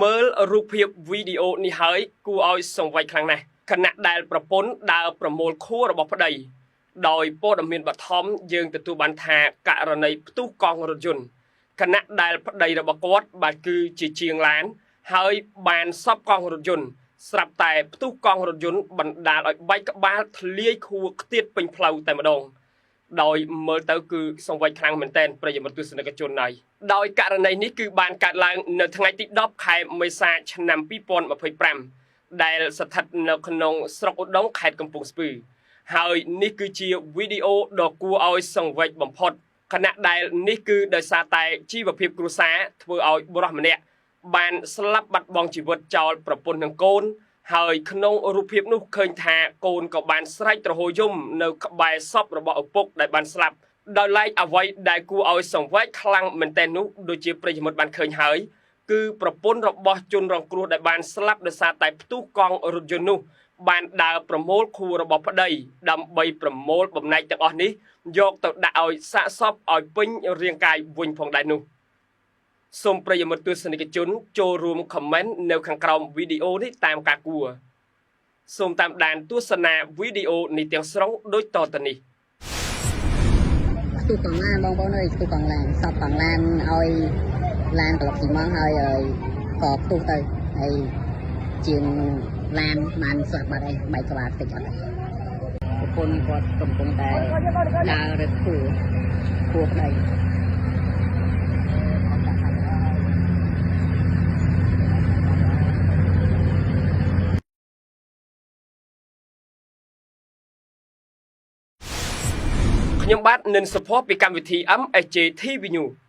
មើលរូបភាពវីដេអូនេះហើយគួរឲ្យសង្វេគខ្លាំងណាស់ខណៈដែលប្រពន្ធដើរប្រមូលខួររបស់ប្តីដោយព័ត៌មានបឋមយើងទទួលបានថាករណីផ្ទុះកង់រថយន្តខណៈដែលប្តីរបស់គាត់បាទគឺជាជាងឡាន ហើយបានសប់កង់រថយន្តស្រាប់តែផ្ទុះកង់រថយន្តបណ្ដាលឲ្យបែកក្បាលធ្លាយខួរខ្ទាតពេញផ្លូវតែម្ដង ដោយមើលទៅគឺសង្វេគខ្លាំងមែនទែនប្រិយមិត្តទស្សនិកជនហើយដោយករណីនេះគឺបានកើតឡើងនៅថ្ងៃទី10ខែមេសាឆ្នាំ2025ដែលស្ថិតនៅក្នុងស្រុកឧដុង្គខេត្តកំពង់ស្ពឺហើយនេះគឺជាវីដេអូដ៏គួរឲ្យសង្វេគបំផុតខណៈដែលនេះគឺដោយសារតែជីវភាពគ្រួសារធ្វើឲ្យបុរសម្នាក់បានស្លាប់បាត់បង់ជីវិតចោលប្រពន្ធនិងកូន ហើយក្នុងរូបភាពនោះឃើញថាកូនក៏បានស្រែកទ្រហោយំនៅក្បែរសពរបស់ឪពុកដែលបានស្លាប់ដោយឡែកអ្វីដែលគួរឲ្យសង្វេគខ្លាំងមែនទែននោះដូចជាប្រិយមិត្តបានឃើញហើយគឺប្រពន្ធរបស់ជនរងគ្រោះដែលបានស្លាប់ដោយសារតែផ្ទុះកង់រថយន្តនោះបានដើរប្រមូលខួររបស់ប្តីដើម្បីប្រមូលបំណែកទាំងអស់នេះយកទៅដាក់ឲ្យសាកសពឲ្យពេញរាងកាយវិញផងដែរនោះ សូមប្រិយមិត្តទស្សនិកជនចូលរួម comment នៅខាងក្រោមវីដេអូនេះតាមការគួរសូមតាមដានទស្សនាវីដេអូនេះទាំងស្រុងដូចតទៅនេះ ផ្ទុះកង់ឡានបងប្អូនអើយផ្ទុះកង់ឡានសប់កង់ឡានឲ្យឡានត្រឡប់ស៊ីម៉ងហើយឲ្យក៏ផ្ទុះទៅហើយជាងឡានបានស្លាប់បាត់ហើយបែកក្បាលតិចអត់ហើយប្រពន្ធគាត់កំពុងតែដើររឹតខួរខួរប្តី ខ្ញុំបាទនិនសុភ័ក្រពីកម្មវិធី MSJ TV News។